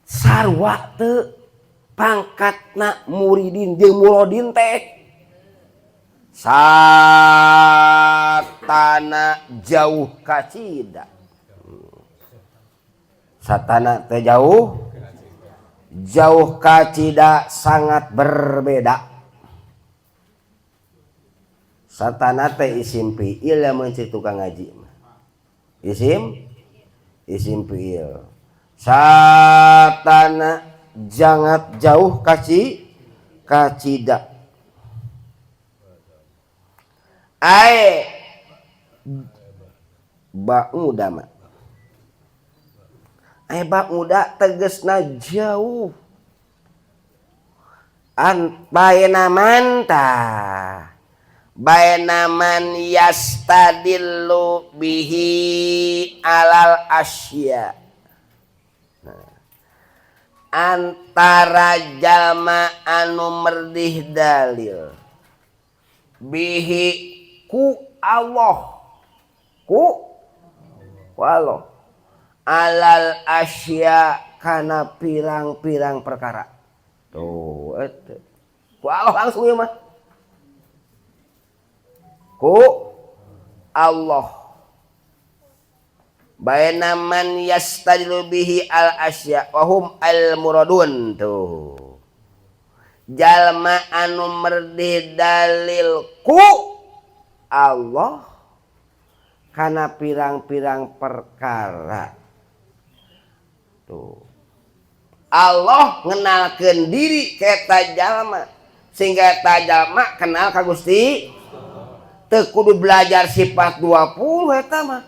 Sarua teu pangkatna muridin jeung murodin teh. Satana jauh kacida. Satana teh jauh, jauh kacida sangat berbeda. Satana teh isim fiil lamun cek tukang ngaji mah. Isim fiil. Satana jangat jauh kacida. Ae ba'uda mah. Ae ba'uda tegesna jauh. An baena manta. Baena man yastadillu bihi alal asya. Nah, antara jalma anu merdih dalil bihi ku Allah, ku Allah alal asya kana pirang-pirang perkara. Tuh eta ku Allah langsung ieu mah. Ku Allah baina man yastadilu bihi al asya wa hum al muradun. Tuh jalma anu merdih dalil ku Allah kana pirang-pirang perkara. Tuh Allah ngenalkeun diri ka eta jalma sehingga eta jalma kenal ka Gusti. Teu kudu belajar sifat 20 eta mah.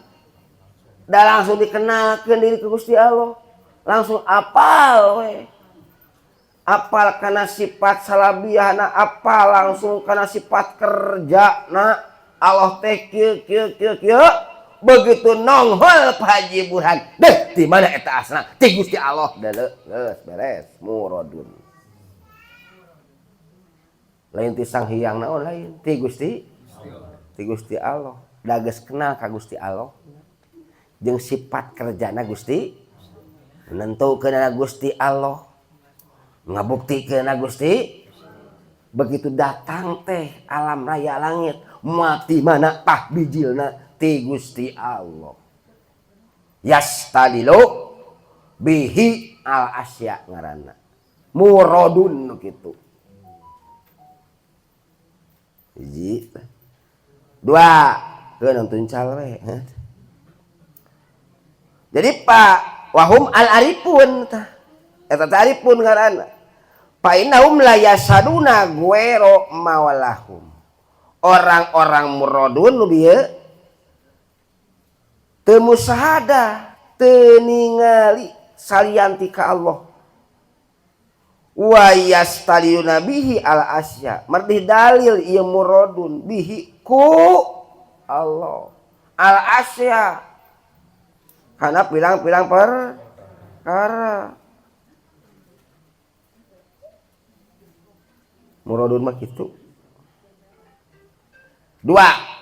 Da langsung dikenalkeun diri ka Gusti Allah. Langsung apal we. Apal kana sifat salabiahna, apal langsung kana sifat kerjana. Allah teh kieu kieu kieu kieu. Begitu nonghol Pak Haji Burhan, deh di mana eta asna? Ti Gusti Allah deuleu, geus beres muradun. Lain ti Sang Hyang naon lain, ti Gusti. Ti Gusti Allah. Da geus kenal ka Gusti Allah. Jeung sifat kerjana Gusti, nentukeunana Gusti Allah, ngabuktikeunana Gusti. Begitu datang teh alam raya langit, mati mana tah bijilna ti Gusti Allah. Yastadilu bihi al asya ngaranna. Muradun nu kitu. Hiji, dua, keun nonton calwe. Jadi Pak wahum al arifun tah. Eta teh arifun ngaranna. Fa innahum la yasaduna guero mawalahum. Orang-orang muradun nu bieu teu musahada, teu ningali salian ti ka Allah. Wa yastaliluna bihi al asya. Merdih dalil ieu muradun bihi ku Allah. Al asya. Karena pirang-pirang perkara. Muradun mah kitu. Dua.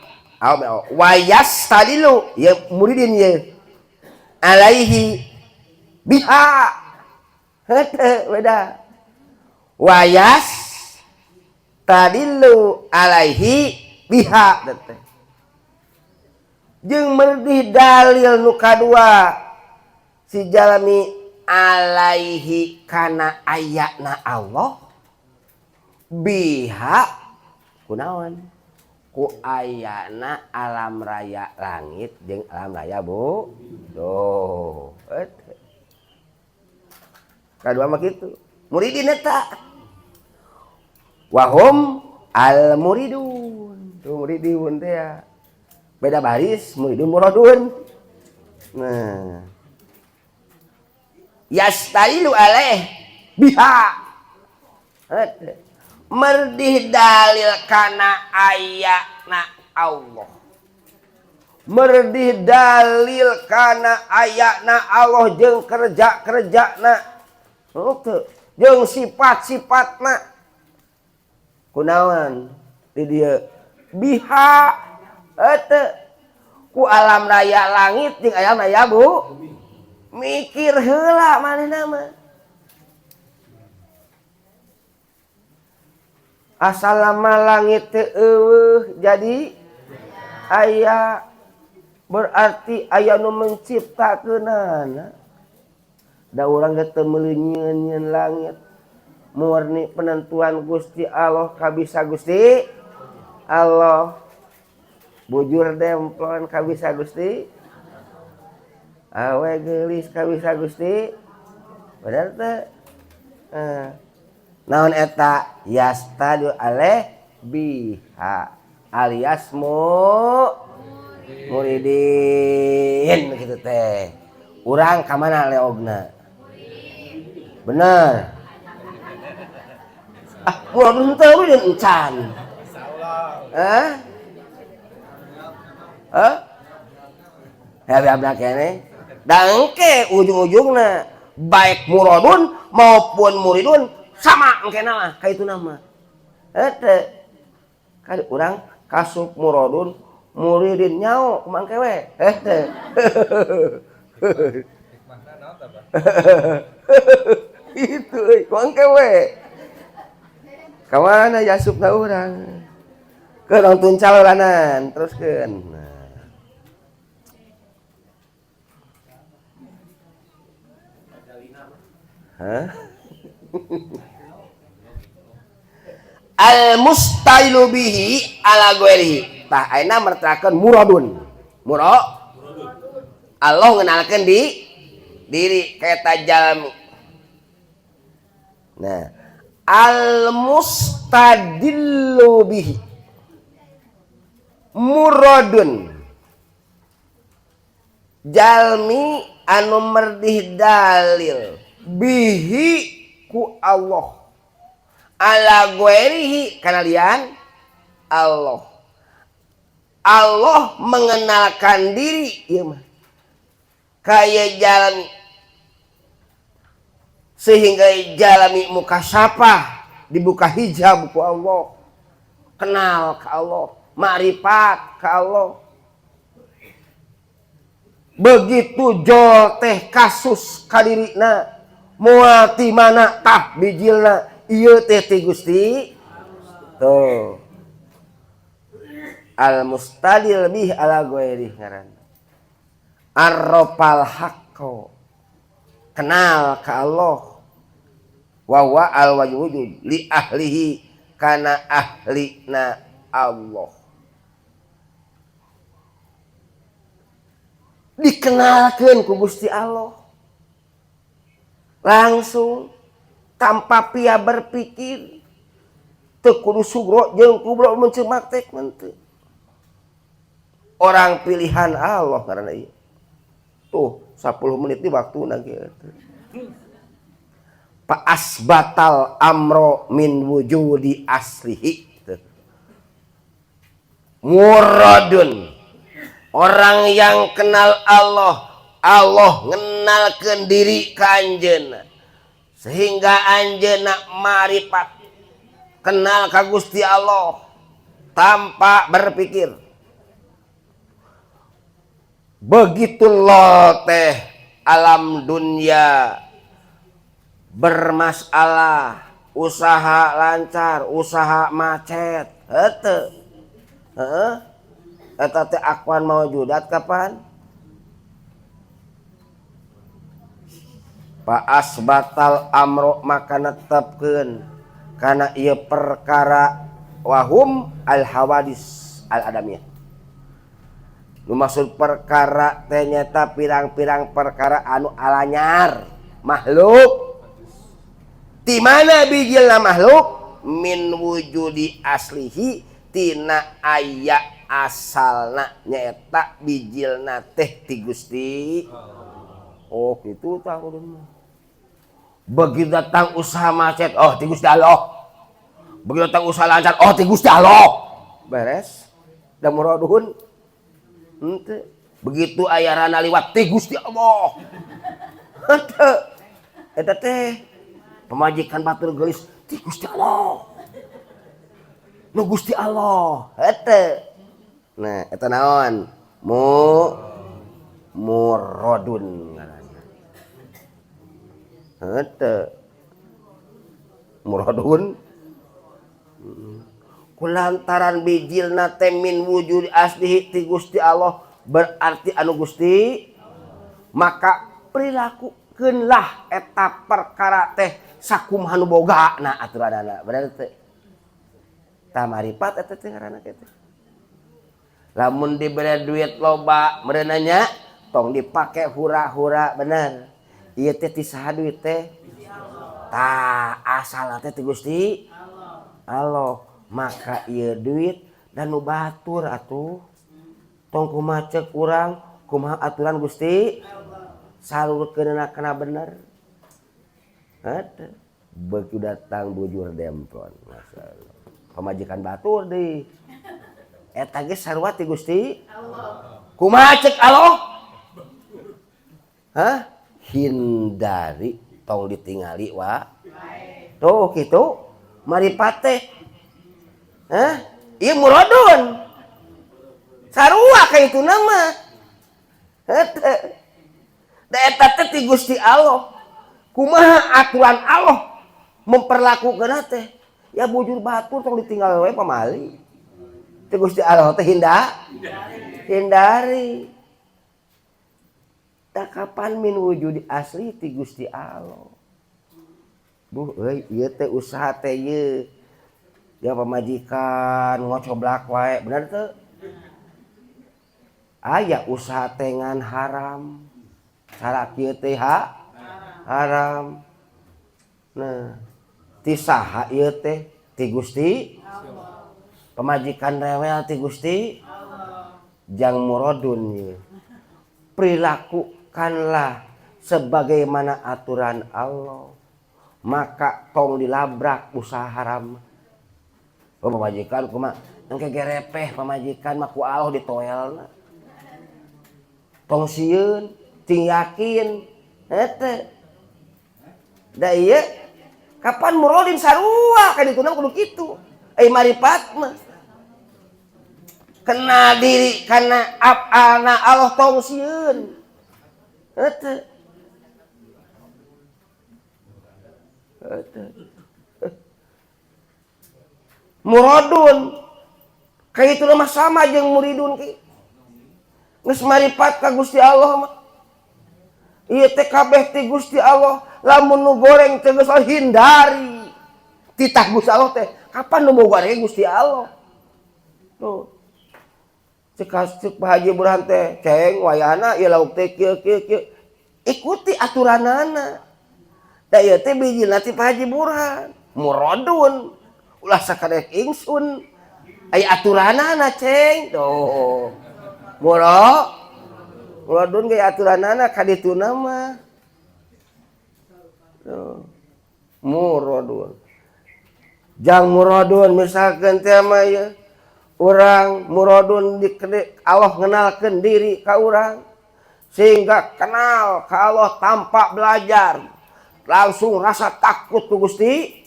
Wa yastalilu ya muridin ya alaihi biha hete beda wa yastalilu alaihi biha teh jeung merdih dalil nu kadua si jalmi alaihi kana ayana Allah biha kunaon ku ayana alam raya langit jeung alam raya bu tuh kadua mah kitu muridin eta wahum al muridun tuh muridun teh ya beda baris muridun muradun nah yastailu alaih biha merdih dalil kana ayana Allah merdih dalil kana ayana Allah jeung kerja-kerjana henteu jeung sifat-sifatna kunaon di dieu biha henteu ku alam raya langit jeung alam raya bu mikir heula manehna mah asal lama langit teu eueuh jadi aya berarti aya nu menciptakeunana da urang ge teu meuli nyieun-nyieun langit murni penentuan Gusti Allah kabisa Gusti Allah bujur demplon kabisa Gusti awe geulis kabisa Gusti bener teu naon eta yastadu alaih biha alias muridin kitu teh urang ka mana leogna bener ah muradun teu muridin encan hah hah ya kene da engke ujung-ujungna baik muradun maupun muridun sama engke mah ka itu nama eta kali urang kasup muradun muridin nyao kumaha engke we eta hikmahna naon tah Bah itu euy kumaha engke we ka mana yasupna urang keun nonton calolanan teruskeun hah al mustailu bihi ala ghairihi tah ayeuna mertelakeun muradun murad Allah ngenalkeun di diri kaeta jalmi nah al mustadillu bihi muradun jalmi anu merdih dalil bihi ku Allah ala ghairihi kana lian Allah. Allah mengenalkan diri ieu mah kaya jalmi sehingga jalmi mukasyafah dibuka hijab ku Allah kenal ka Allah makrifat ka Allah begitu jol teh kasus kadirina moal ti mana tah bijilna ieu teh ti Gusti tuh al mustadil bih ala ghairi ngaran arrofal haqqo kenal ka Allah wa wa al wujud li ahlihi kana ahlina Allah dikenalkeun ku Gusti Allah langsung tanpa pia berpikir teu kudu sugro jeung kubro mun ceuk maktek teu orang pilihan Allah karena ieu tuh 10 menit di waktuna ge. Fa asbatal amro min wujudi aslihi. Muradun. Orang yang kenal Allah, Allah ngenalkeun diri ka anjeunna. Sehingga anjeunna marifat kenal ka Gusti Allah tanpa berpikir. Begitu lo teh alam dunia bermasalah, usaha lancar, usaha macet, henteu. Heeh. Eta teh akuan maujudat kapan? Fa asbatal amro maka netepkeun kana ieu perkara wahum al hawadis al adamiyah. Nu maksud perkara teh nyata pirang-pirang perkara anu alanyar makhluk. Di mana bijilna makhluk? Min wujudi aslihi tina aya asalna nyaeta bijilna teh ti Gusti. Oh gitu tah kudu mah. Begitu datang usaha macet, oh ti Gusti Allah. Begitu datang usaha lancar, oh ti Gusti Allah. Beres. Da muradun. Henteu. Begitu aya rana liwat ti Gusti Allah. Henteu. Eta teh pamajikan batur geulis ti Gusti Allah. Nu Gusti Allah. Henteu. Nah, eta naon? Muradun ngaranna. Henteu. Muradun. Kulantaran bijilna teh min wujud aslihi ti Gusti Allah berarti anu Gusti, maka perilakukeunlah eta perkara teh sakumaha nu boga na aturanana. Bener teh? Tah maripat eta teh ngaranna teh. Lamun dibere duit loba meureunna nya tong dipake hura-hura bener. Ieu teh ti saha duit teh? Tah asalna teh ti Gusti Allah. Maka ieu duit dan nu batur atuh. Tong kumaha ceuk urang, kumaha aturan Gusti? Salurkeunna kana bener. Heuh. Begitu datang bujur demplon, masyaallah. Pamajikan batur deui. Eta ge sarua ti Gusti Allah. Kumaha ceuk Allah? Hah? Hindari tong ditingali wa. Tuh kitu maripat teh. Hah? Ieu muradun. Sarua ka itu nama. Heuh. Da eta teh ti Gusti Allah. Kumaha aturan Allah memperlakukeun teh? Ya bujur batur tong ditinggal we pamali. Ti Gusti Allah teh hindari. Tak kapan min wujudi asli ti Gusti Allah. Duh euy ieu teh usaha teh ieu. Ya pamajikan ngocoblak wae, bener teu? Aya usaha teh ngan haram. Cara kieu teh haram. Nah, ti saha ieu teh? Ti Gusti Allah. Pamajikan rewel ti Gusti Allah. Jang muradun ieu. Perilakukanlah sebagaimana aturan Allah. Maka tong dilabrak usaha haram. Oh pamajikan kumaha? Engke gerepeh pamajikan mah ku Allah ditoelna. Tong sieun, ting yakin. Hete. Da ieu kapan murodin sarua ka dituna kudu kitu. Ai maripat mah. Kena diri kana afalna Allah tong sieun. Hete. Hete. Muradun ka itu mah sama jeung muridun ki. Geus maripat ka Gusti Allah mah. Ieu teh kabeh ti Gusti Allah, lamun nu goreng teh geus hindari. Titah Gusti Allah teh, kapan nu goreng Gusti Allah? Tuh. Cek cek Pak Haji Burhan teh, ceng wayahna ieu lauk teh kieu kieu kieu. Ikuti aturanana. Da ieu teh bijilna ti Pak Haji Burhan. Muradun. Ulah sakadek ingsun. Aya aturanana ceng. Tuh. Muradun ge aturanana ka dituna mah. Tuh. Murodun. Jang murodun misalkan teh mah ieu urang murodun di Allah ngenalkeun diri ka urang sehingga kenal ka Allah tanpa belajar. Langsung rasa takut ku Gusti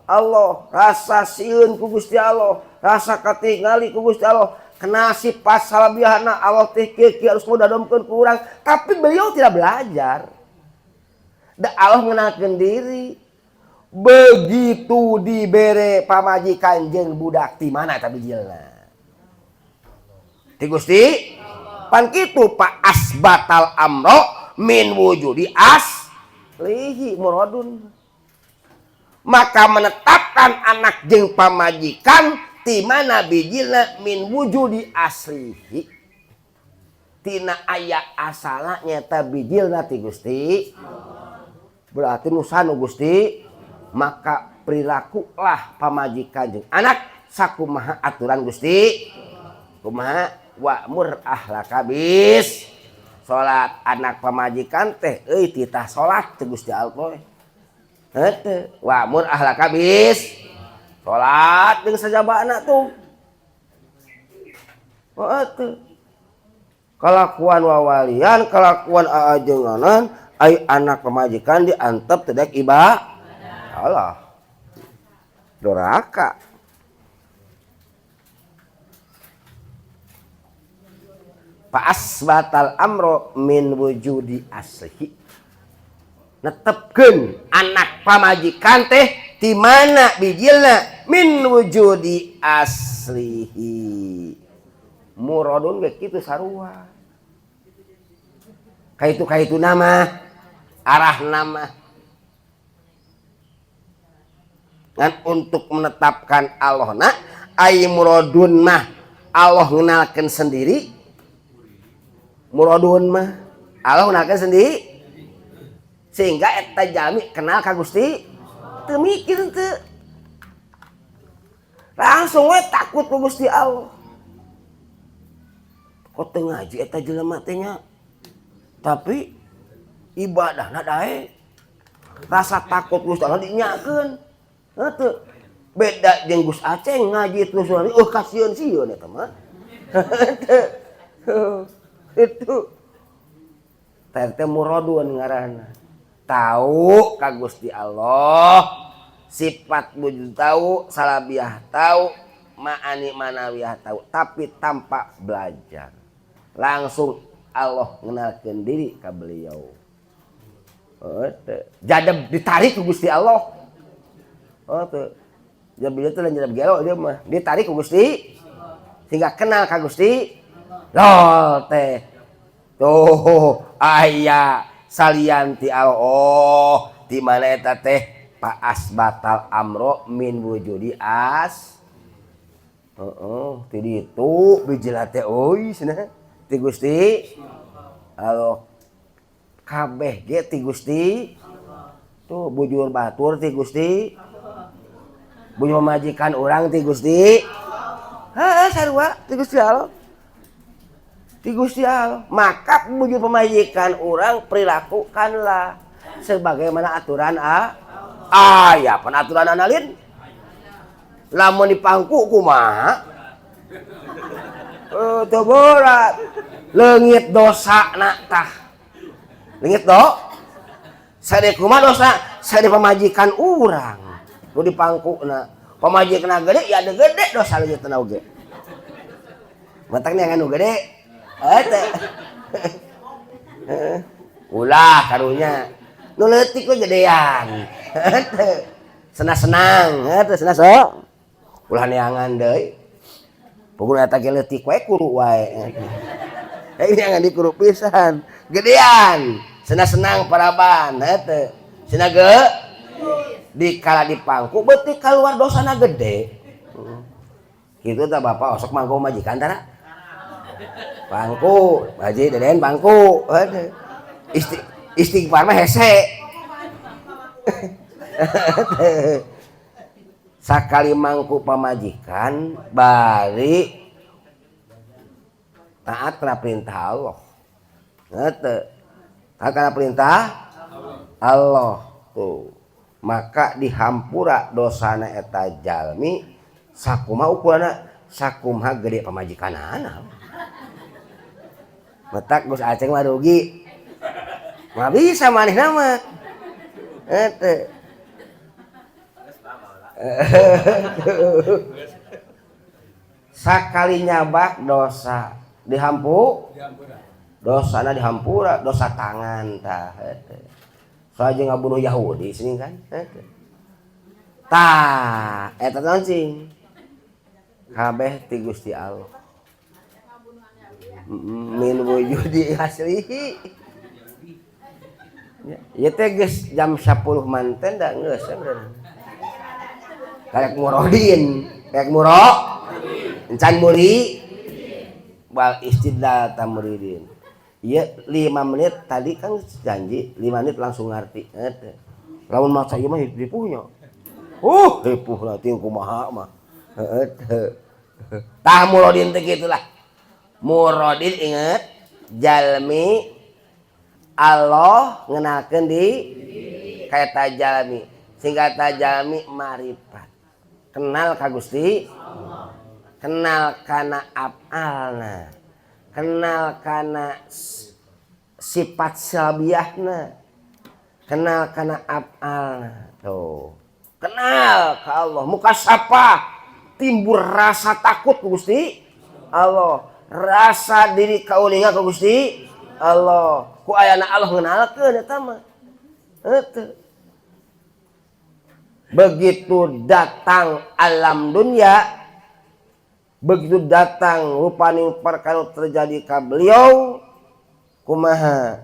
Allah, rasa sieun ku Gusti Allah, rasa katingali ku Gusti Allah. Kena sifat salabihana Allah teh kieu kieu harus mudadomkeun ku urang, tapi beliau tidak belajar. Da Allah ngenalkeun diri. Begitu dibere pamajikan jeung budak ti mana eta bijilna? Ti Gusti? Pan kitu Pak asbatal amro min wujudi aslihi muradun. Maka menetapkan anak jeung pamajikan ti mana bijilna min wujudi aslihi. Tina aya asalna nyata bijilna ti Gusti. Berarti nu sanu Gusti, maka perilakulah pamajikan jeung anak sakumaha aturan Gusti. Kumaha wa'mur ahlaka bis salat anak pamajikan teh euy titah salat teh Gusti Allah. Heuh wa'mur ahlaka bis salat jeung sajabana tuh. Heuh kalakuan wawalian, kalakuan aajenganan ai anak pamajikan diantep teu daek ibadah. Allah doraka. Fa asbatal amro min wujudi aslihi. Netepkeun anak pamajikan teh di mana bijilna min wujudi aslihi. Muradun ge kitu sarua. Kaitu-kaitu nama arah nama. Ngan untuk menetapkan Allah na ai muradun mah Allah ngenalkeun sendiri. Muradun mah Allah ngenalkeun sendiri sehingga eta jalmi kenal ka Gusti teu mikir teu langsung we takut ku Gusti Allah. Kok teu ngaji eta jelema teh nya, tapi ibadahna dae rasa takut Gusti Allah dinyakeun. Heuh beda jeung Gus Aceh ngaji terus oh kasieun sieun eta mah. Itu teh muradun ngaranna. Tahu ka Gusti Allah, sifat wujud tahu, salabiah tahu, ma'ani manawiyah tahu, tapi tanpa belajar. Langsung Allah ngenalkeun diri ka beliau. Jadab ditarik ku Gusti Allah. Oh tuh, jadi itu lain jadab gelo dia mah ditarik ku Gusti sehingga kenal ka Gusti. Loh teh tuh aya salian ti Allah. Oh di mana eta teh pa asbatal amro min wujudi as. Heeh, ti ditu bijila teh euy cenah ti Gusti Allah. Kabeh ge ti Gusti. Tuh bujur batur ti Gusti. Bujur majikan urang ti Gusti. Heeh sarua ti Gusti Allah. Ti Gusti Allah. Maka bujur pemajikan urang perilakukanlah sebagaimana aturan aya pan aturan analin. Lamun dipangku kumaha? Teu berat. Leungit dosa na tah. Leungit do. Sade kumaha dosa? Sade pamajikan urang. Nu dipangkuna. Pamajikan gede ya ada gede dosa leungitna oge. Matak neangan nu gede. Eta. Ulah karunya. Nu leutik we gedean. Eta. Senang-senang, eta senang sok. Ulah neangan deui. Pokona eta ge leutik we kuru wae. Neangan di kuru pisan. Gedean, senang-senang paraban eta. Cenah ge dikala dipangku beuti kaluar dosana gede. Kitu tah bapak osok mangku majikan tara. Pangku, haji deden pangku. Istighfar mah hese. Sakali mangku pamajikan bari taat kana perintah Allah. Heuh. Taat kana perintah Allah tuh. Maka dihampura dosana eta jalmi sakumaha ukuranna, sakumaha gede pamajikanana. Matak Gus Aceng mah rugi. Mah bisa manehna mah. Eta. Sakali nyabak dosa dihampu, dosana dihampura, dosa tangan tah eta. Soalnya ngabunuh Yahudi sini kan eta. Tah eta naon cing? Kabeh ti Gusti Allah. Min wujudi aslihi. Ya teh geus jam 10 manten da geus ya bener. Karek murodin, karek muro. Encan muri wal istidlal tamridin. Ieu 5 menit tadi kan janji 5 menit langsung ngarti eta. Lamun maca ieu mah ripuhnya. Ripuh lah ting kumaha mah. Heeh. Tah murodin teh kitu lah. Murodin inget jalmi Allah ngenalkeun di kaeta jalmi sehingga ta jalmi marifat. Kenal ka Gusti Allah. Kenal kana afalna, kenal kana sifat salbiahna, kenal kana afalna. Tuh. Kenal ka Allah, muka sapa timbul rasa takut ku Gusti Allah, rasa diri kaulinga ku Gusti Allah. Ku ayana Allah ngenalkeun eta mah. Eta. Begitu datang alam dunia, begitu datang rupaning perkara terjadi ka beliau, kumaha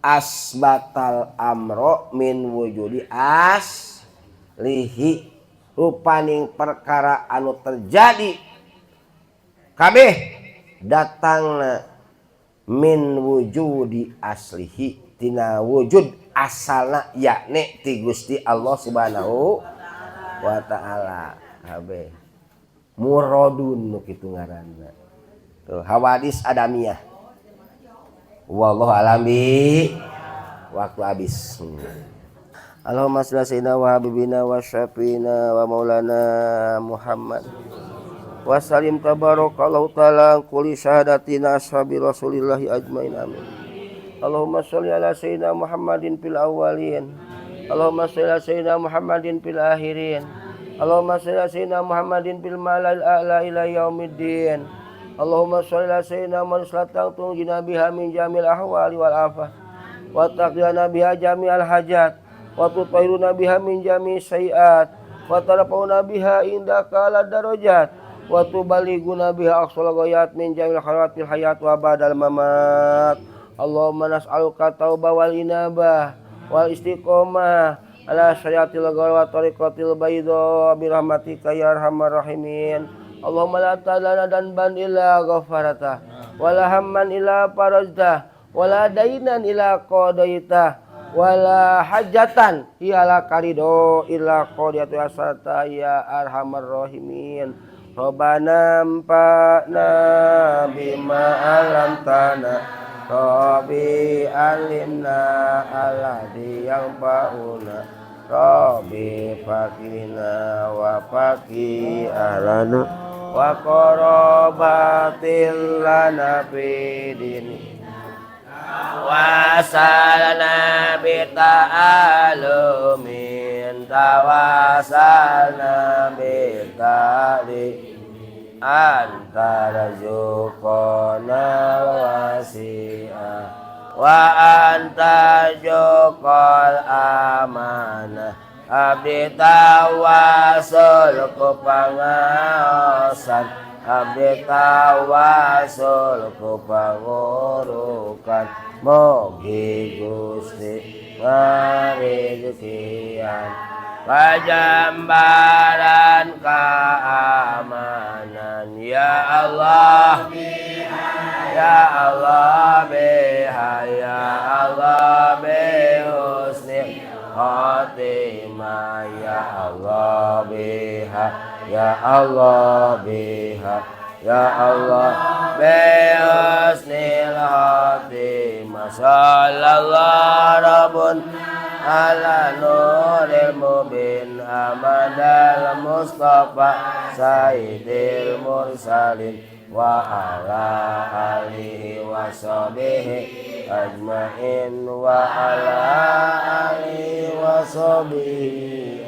asbatal amro min wujudi aslihi, rupaning perkara anu terjadi kabeh datangna min wujudi aslihi, tina wujud asalna yakni ti Gusti Allah Subhanahu wa taala. Kabeh murodun nu kitu ngaranna. Tuh hawadis adamiyah. Wallahu alam bi waktu habis. Allahumma shalli ala sayyidina wa habibina wa syafiina wa maulana Muhammad. Wa sallim tabarakallahu taala kulli syahadatina ashabi rasulillahi ajmain amin. Allahumma shalli ala sayyidina Muhammadin fil awwalin. Allahumma shalli ala sayyidina Muhammadin fil akhirin. Allahumma shalli ala sayyidina Muhammadin fil mala'il a'la ila yaumiddin. Allahumma shalli ala sayyidina Muhammadin salatan tunjina biha min jamil ahwali wal afat wa taqdina biha jami'al hajat wa tutahhiruna biha min jami' sayiat wa tarfa'una biha indaka ala darajat wa tuballighuna biha aqsal ghayat min jamil khairat fil hayat wa ba'dal mamat. Allahumma nas'aluka taubah wal inabah wal istiqomah ala syariatil ghar wa tariqatil bayda bi rahmatika ya arhamar rahimin. Allahumma la ta'lana danban illa ghafarata wala hamman illa farajta wala dainan illa qadaita wala hajatan hiya laka ridho illa qadiyatu asata ya arhamar rahimin. Rabbana anfa'na bima 'allamtana Rabbi alimna alladzi yanfa'una Rabbi faqina wa faqi ahlana wa qarabatil lana fi dini wa salana bi ta'alumin tawasalna bi ta'li anta razukana wasi'a wa anta jokol amanah abdi tawasul ku pangaosan abdi tawasul ku pangurukan mugi Gusti ngarejekian pajambaran keamanan ya Allah ya Allah biha ya Allah bihusni khatimah ya Allah biha ya Allah biha ya Allah bihusnil khatimah sallallahu rabbun Ala nuril mubin Ahmadal Mustafa Sayyidil Mursalin wa ala alihi wa sahbihi ajmain wa ala alihi wa sahbihi.